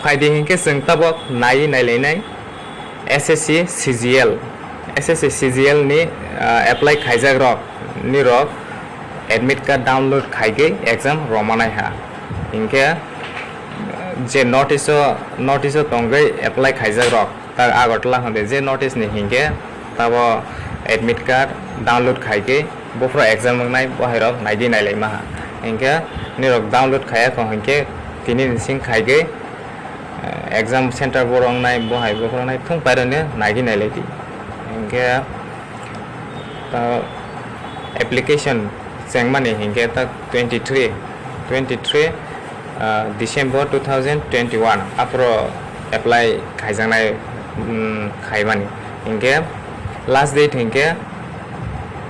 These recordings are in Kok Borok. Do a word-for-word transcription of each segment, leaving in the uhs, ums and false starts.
Phaidi hinkhe chwng tabok naiwi nailainai S S C C G L. S S C C G L ni, ah, apply khaijak rok, nirok admit card download khaigwi exam romanai ha. Hinkhe je notice o, notice o tongwi apply khaijak rok, ta Agartala hwnde je notice ni hinkhe tabo admit card download khaigwi buphuru exam wngnai bohairok naigwi nailaima ha. Hinkhe nirok download khaiya kho hinkhe tini ni sing khaigwi, eh, exam center bo wngnai bohai buphuru wngnai thung pairokno naigwi nailaidi. Hinkhe, ta application chengmani hinkhe ta twenty three, twenty three, ah, December two thousand twenty one aphuru apply khaijaknai, mm, khaimani. Hinkhe last date hinkhe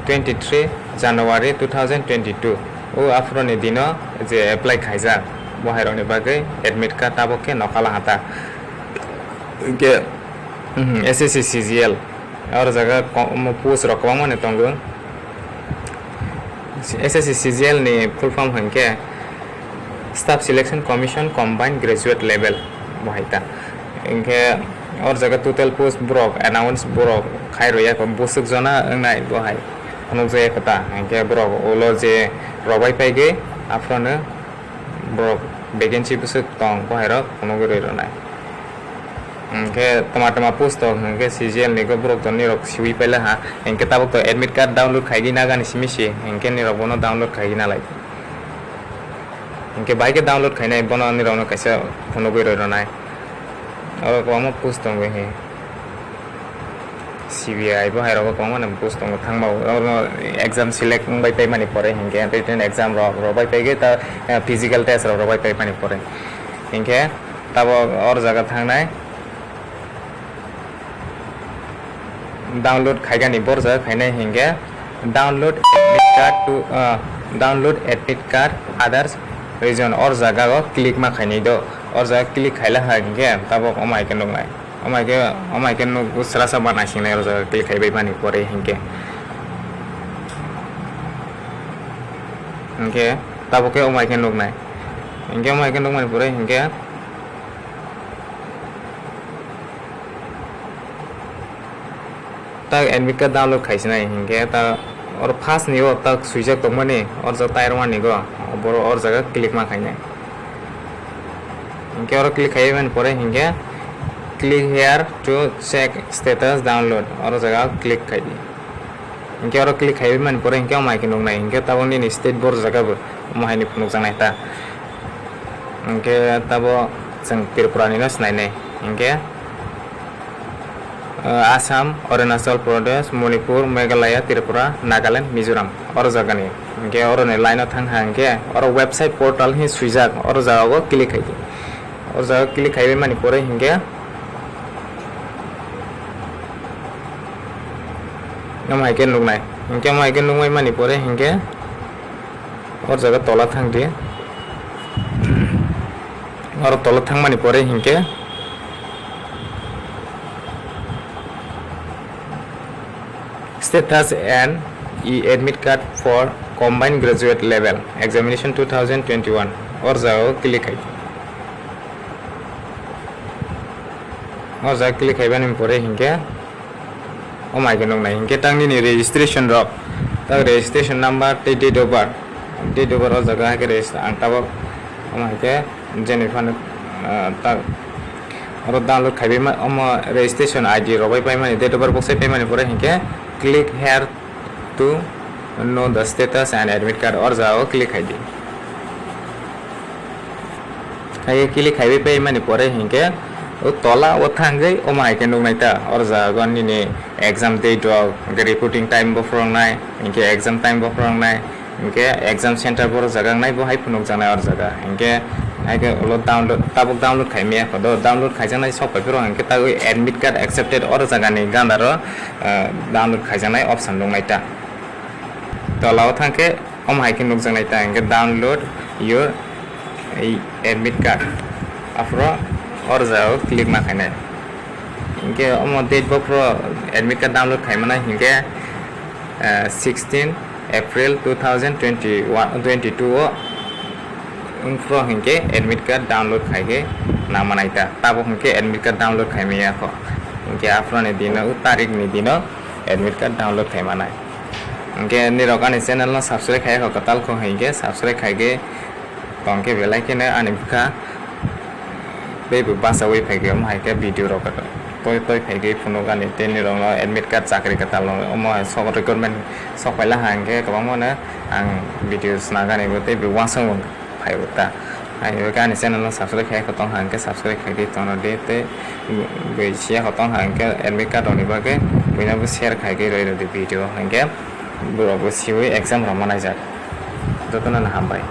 twenty three January two thousand twenty two. O aphuruni dino je apply khaijak, bohairokni bagwi admit card tabok khe nokala hata. Hinkhe, mhm, S S C C G L. Oro jaga ko-, omo post rok kwbangma ni tongo. S S C C G L ni full form hinkhe Staff Selection Commission Combined Graduate Level bo hai ta. Hinkhe oro jaga total post borok announce borok khai rwya kho bwswk jona wngnai bo hai phunukjaya kho ta. Hinkhe borok ulo je robai paigwi aphuru borok vacancy bwswk tong bo hai rok phunugwi rwi rwnai. Hinkhe tama tama post o hinkhe C G L ni borok to nirok siwi paila ha. Hinkhe tabuk to admit card download khaigwi nagani simi si. Hinkhe nirok bono download khaigwi nalai. Hinkhe bai khe download khainai bono nirokno kaisa phunugwi roi rwnai. Oro kwbangma post tongwi he. C B I bo hai rogo kwbangma ni post tongo thangma o. Oro exam select wngbai paimani pore hinkhe written exam rok rwbai paigwi ta, eh, physical test rok rwbai paimani pore. Hinkhe tabok or jaga thangnai download khaigani bor jaga khainai hinkhe download admit card to, ah, download admit card others region or jaga o click ma khainai do. Or jaga click khaila ha hinkhe tabok omai khe nuknai. Omai khe, omai khe nuk srasa ba naisingnai or jaga click khaibai mani pore hinkhe. Hinkhe tabok khe omai khe nuknai. Hinkhe omai khe nukmani pore hinkhe tak admit card download khaisinai hinkhe ta oro first ni o tak swijak tongmani or jaga tayar mani go boro or jaga click ma khainai. Hinkhe oro click khaiwi mani pore hinkhe click here to check status download oro jaga click khaidi. Hinkhe oro click khaiwi mani pore hinkhe omai khe nuknai hinkhe tabok nini state bor jaga bo omo haini phunukjaknai ta. Hinkhe tabo chwng Tripura nino swnainai hinkhe, ah, Assam, Arunachal Pradesh, Manipur, Meghalaya, Tripura, Nagaland, Mizoram oro jagani. Hinkhe oroni line o thang ha hinkhe oro website portal hi swijak oro jaga o click khaidi. Oro jaga click khaiwi mani pore hinkhe omo hai khe nuknai. Hinkhe omo hai khe nukmai mani pore hinkhe o jaga tola thang di. Oro tola thangmani pore hinkhe status and e-admit card for combined graduate level examination two thousand twenty-one or jaga o click khai. O jaga click khaibani pore hinkhe omo hai khe nuknai hinkhe tang nini registration rok, tak registration number tei date of birth, date of birth o jaga hai khe register ang tabok omo hai khe jeni phano, ah, tak oro download khaibai ma omo registration I D rok bai paimani date of birth boksai paimani pore hinkhe click here to know the status and admit card or jaga o click khai di. Hai click khaiwi paimani pore hinkhe o tola o thangwi omo hai khe nuknai ta or jaga o nini exam date rok hinkhe reporting time bo phwrwngnai hinkhe exam time bo phwrwngnai hinkhe exam center bo rwjak ang nai bo hai phunukjaknai or jaga hinkhe hai khe ulo download tabuk download khaimaya kho do download khaijaknai sok pai phuru hinkhe tagwi admit card accepted or jagani gandaro, ah, download khaijaknai option nuknai ta. Tola o thangkhe omo hai khe nukjaknai ta hinkhe download your admit card. Aphuru or jaga o click ma khainai. Hinkhe omo date bo phuru admit card download khaimani hinkhe, eh, sixteen April two thousand twenty-one, twenty-two o wngphuru hinkhe admit card download khaikhe Namanai ta. Tabuk hwnkhe admit card download khaimaya kho. Hwnkhe aphuruni dino, o tarik ni dino admit card download khaimanai. Hwnkhe nirok ani channel no subscribe khaiya kho, kwtal kho hwnkhe subscribe khaigwi tongkhe belai kheno ani bwkha teibo bachaui phaigwi omo hai khe video rok toi toi phaigwi phunukani tei nirokno admit card chakri kwtal omo hai sok recruitment sok paila hwnkhe kwbangmano ang video snagani bo teibo uansukmung phaibo ta. Ani bagwi ani channel no subscribe khai khotong hwnkhe subscribe khai di tono di tei bui siya khotong hwnkhe admit card rokni bagwi buino bo share khai di roi rodi video hwnkhe borok bo siwi exam rok manai jak. Jotono no hambai.